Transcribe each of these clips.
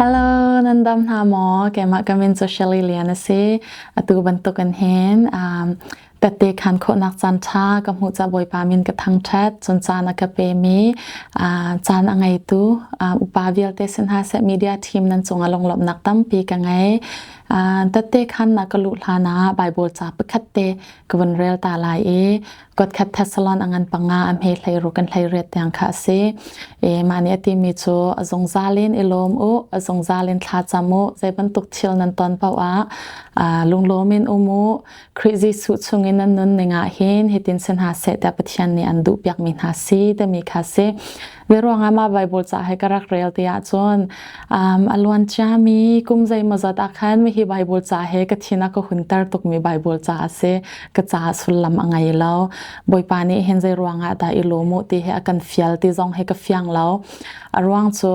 Hello, nan dam hna maw? Keimah ka min cu Shelly Lian a si. Atu bantukin hin tette khan khawhnak caan ṭha ka hmuh ca Bawipa min ka thangṭhat. Cun caan a ka pemi caan a ngeitu upa vialte sin hna seh media team nan cungah lunglawmhnak tampi ka ngei. Tette khan na ka luh hlan ah Bible ca pakhat te ka vun rel ta lai i Kotkhat Thessalon a ngan panga a hme hlei ru kan hlei riat tiang kha a si. E mah nih a timi cu a zungzal in i lawm u, a zungzal in thla cam u, zei bantuk thil nan ton paoh ah lunglawm in um u. Khrih Jesuh chung in nan nun ning ah hin hitin si hna seh tiah Pathian nih an duh piakmi hna si timi kha si. Zei ruangah mah Bible ca he ka rak rel ti ahcun a luan ciami kum zeimawzat ah khan hi Bible ca he ka thin a ka hunter tukmi Bible ca a si. Ka ca sullam a ngei lo. Bawipa nih hin zei ruangah dah i lawm u ti hi a kan fial ti zong hi ka fiang lo. A ruang cu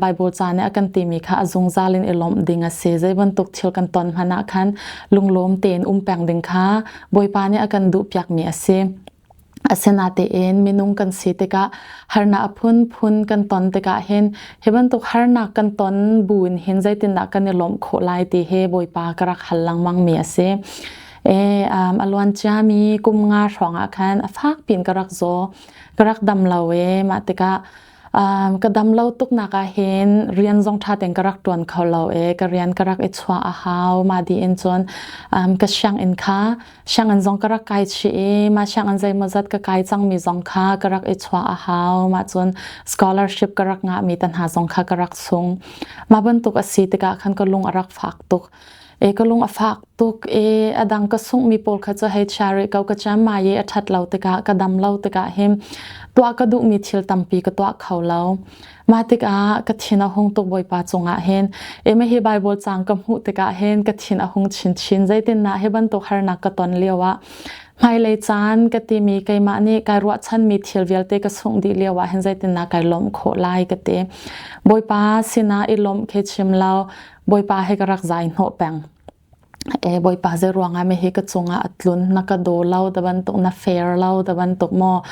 Bible ca nih a kan timi kha a zungzal in i lawmh ding a si. Zei bantuk thil kan ton hmanh ah khan lunglawm tein um peng ding kha Bawipa nih a kan duhpiakmi a si. Asinain minung kan si tikah harnak a phunphun kan ton tikah hin hi bantuk harnak kan ton buin hin zeitindah kan i lawmh khawh lai ti hi Bawipa ka rak hal lengmang mi a si. A luan ciami kum nga hrawng ah khan a fak piin ka rak zaw, ka rak dam lo i mah tikah ka dam lo tuknak ah hin rian zong ṭha tein ka rak ṭuan kho lo i ka rian ka rak i chuah a hau. Mah dih in cun ka sianginn kha sianginn zong ka rak kai chih i mah sianginn zeimawzat ka kai cangmi zong kha ka rak i chuah a hau. Mah cun scholarship ka rak ngahmi te hna zong kha ka rak sung. Mah bantuk a si tikah khan ka lung a rak fak tuk. E ka lung a fak tuk e a dang ka sunghmi pawl kha cu hei chia rih ko ka cam ma ye a ṭhat lo tikah ka dam lo tikah hin tuah ka duhmi thil tampi ka tuah kho lo. Mah tikah ka thin a hung tuk Bawipa cungah hin e ma hi Bible cang ka hmuh tikah hin ka thin a hung chinchin zeitindah hi bantuk harnak ka ton lio ah hmailei caan ka timi keimah nih kai ruahchanmi thil vialte ka sungh dih lio ah hin zeitindah kai lawmh khawh lai ka ti. Bawipa sinah i lawmh khi chim lo Bawipa he ka rak zai hnawh peng. E Bawipa zei ruangah me hi ka cungah a tlun na ka daw lo da bantuk na fair lo da bantuk maw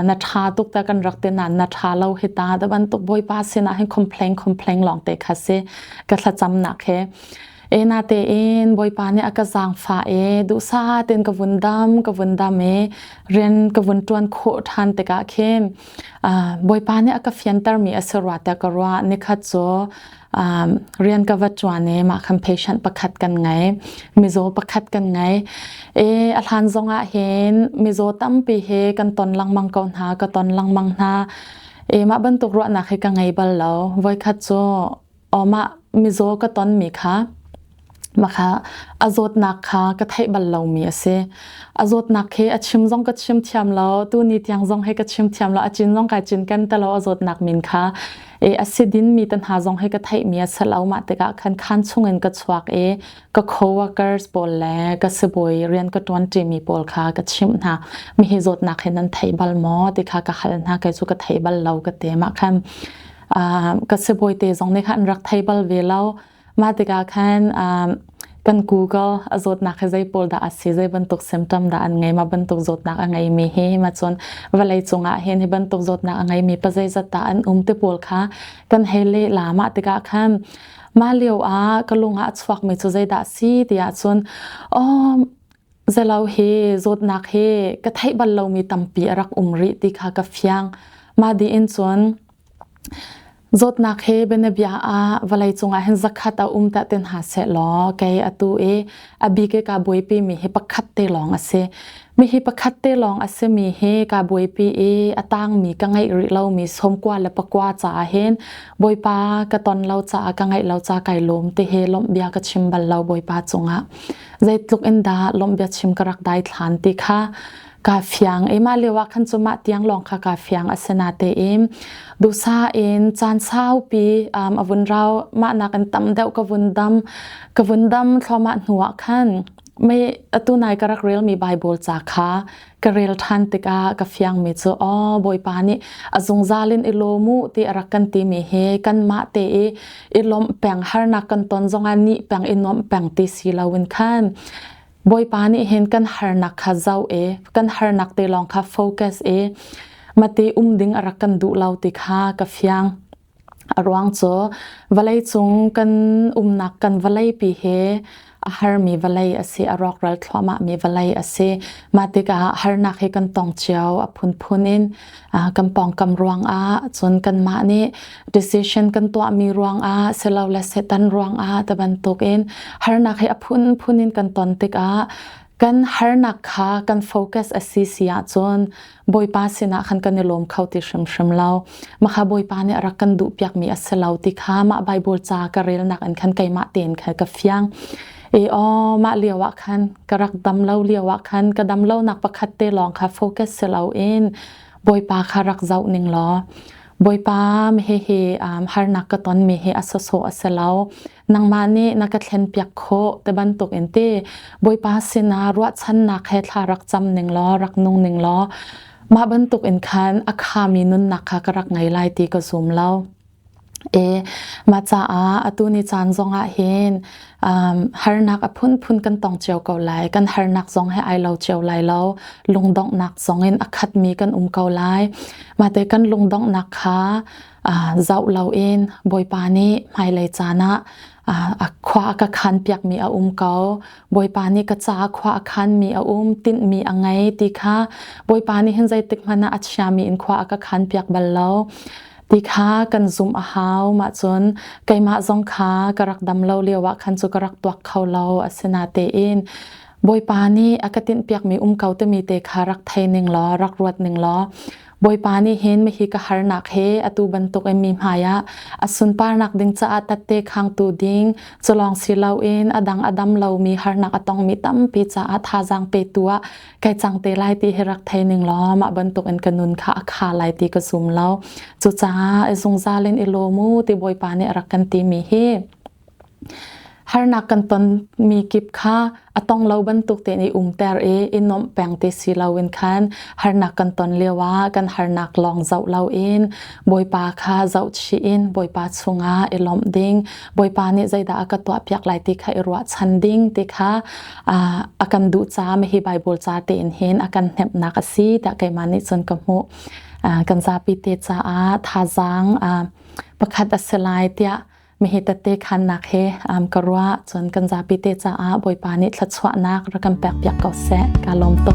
na tha tuk ta kan rak te nan na tha lo hi ta da bantuk Bawipa sinah hin complain complain lawng te kha si ka thlacam nak he e na te in Bawipa nih a ka zaangfa e duhsa ten ka vun dam ka vun dam e rian ka vun tuan khawh than tikah khin Bawipa nih a ka fianter mi a si rua te ka rua nikhat cu rian ka va ṭuan i mah khan patient pakhat kan ngei mizaw pakhat kan ngei i a hlan zongah hin mizaw tampi hi kan ton lengmang ko hna ka ton lengmang hna i mah bantuk ruahnak hi ka ngei bal lo voikhat cu aw mah mizaw ka ton mi kha mah kha a zawtnak kha ka theih bal lomi a si a zawtnak khi a chim zong ka chim thiam lo tu ni tiang zong he ka chim thiam lo a cin zong kai cin ken te lo a zawtnak min kha e a si din mi te hna zong he ka theih mi a si lo mah tikah khan khan chungin ka chuak i ka coworkers pawl le ka sibawi rian ka ṭuan ṭimi pawl kha ka chimh hna mi hi zawtnak hi nan thei bal maw ti kha ka hal hna kei cu ka thei bal lo ka te mah khan ka sibawi te zong nih khan an rak thei bal ve lo Mah tikah khan kan Google a zawtnak hi zei pawl dah a si, zei bantuk symptom dah an ngei, mah bantuk zawtnak a ngeimi hi ma cun vawlei cungah hin hi bantuk zawtnak a ngeimi pa zeizat dah an um ti pawl kha kan hei leh la. Mah tikah khan mah lio ah ka lung ah a chuakmi cu zeidah a si tiah cun oh zelo hi zawtnak hi ka theih bal lomi tampi a rak um rih ti kha ka fiang. Mah dih in cun Zawtnak he bianabia ah vawleicung ah hin zakhat a um ta ten ha seh law kei atu i a bik i ka buaipi mi hi pakhat te lawng a si. Mi hi pakhat te lawng a si mi hi ka buaipi i a tang mi ka ngeih rih lo mi sawmkua le pakua caah hin Bawipa ka ton lo caah ka ngeih lo ca kai lawm ti hi lawmh bia ka chim bal lo Bawipa cungah. Zeitluk in dah lawmh bia chim ka rak dai thlan ti kha Kaa fiang i mah lio ah khan cu mah tiang lawng kha kaa fiang a si natein duhsah in caan saupi a vun rau mah nakin tam deuh ka vun dam ka vun dam thluahmah hnu ah khan mei atu nai ka rak relmi Bible ca kha ka rel ṭhan tikah ka fiangmi cu aw Bawipa nih a zungzal in i lawm u ti a rak kan timi hi kanmah te i i lawmh peng harnak kan ton zongah nih peng i nuamh peng ti si loin khan Bawipa nih hin kan harnak kha zoh i kan harnak te lawng kha focus i mate um ding a rak kan duh lo ti kha ka fiang. A ruang cu vawlei cung kan umnak kan vawleipi hi a harmi vawlei a si, a rawkral thluahmahmi vawlei a si. Mah tikah harnak hi kan tong cio a phunphun in kan pawngkam ruangah cun kanmah nih decision kan tuahmi ruangah silole Satan ruangah ti bantukin harnak hi a phunphun in kan ton tikah kan harnak kha kan focus a si si ahcun Bawipa sinah khan kan i lawm kho ti hrimhrim lo. Mah Bawipa nih a rak kan duhpiakmi a si lo ti kha mah Bible ca ka relnak in khan keimah tein khan ka fiang. E aw mah lio ah khan ka rak dam lo lio ah khan ka dam lonak pakhat te lawng kha focus si loin Bawipa kha rak zoh ning law Bawipa hihi harnak ka tonmi hi a sawsawh a si lo. Nangmah nih na ka thlenpiak khawh ti bantuk in ti Bawipa sinah ruahchannak he thla rak cam ning law rak nung ning law mah bantuk in khan a khami nunnak kha ka rak ngei lai ti ka zum lo. E mah caah atu ni caan zong ah hin harnak a phunphun kan tong cio ko lai. Kan harnak zong he ai lo cio lai lo. Lungdonghnak zong in a khatmi kan um ko lai. Mah te kan lungdonghnak kha zoh loin Bawipa nih hmailei caan ah a khua a ka khan piakmi a um ko. Bawipa nih ka caah khua a khanmi a um, tinhmi a ngei ti kha Bawipa nih hin zeitik hmanh ah a chiami in khua a ka khan piak bal lo. Ti kha kan zumh a hau. Mah cun keimah zong kha ka rak dam lo lio ah khan cu ka rak tuak kho lo. Asinatein Bawipa nih a ka tinhpiakmi um ko timi te kha rak thei ning law, rak ruat ning law, Bawipa nih hin mihi ka harnak he atu bantuk in mi hmai ah a sunparnak ding caah tatte khangtu ding culawng si loin a dang a dam lomi harnak a tongmi tampi caah thazaang petu ah kai cang te lai ti hi rak thei ning law mah bantuk in ka nun kha a kha lai ti ka zum lo. Cucaah i zungzal in i lawm u ti Bawipa nih a rak kan timi hi Harnak kan tonmi kip kha a tong lo bantuk tein i umter i i nuamh peng ti si loin khan harnak kan ton lioah kan harnak lawng zoh loin Bawipa kha zohchih in Bawipa chungah i lawmh ding, Bawipa nih zeidah a ka tuahpiak lai ti kha i ruahchan ding ti kha a kan duh caah hi Bible ca tein hin a kan hnemhnak a si tiah keimah nih cun ka hmuh. Kan zapi te caah thazaang pakhat a si lai tiah Mihi tette khannak he ka ruah cun kan zapi te caah Bawipa nih thluachuahnak rak kan pek piak ko seh. Ka lawm tuk.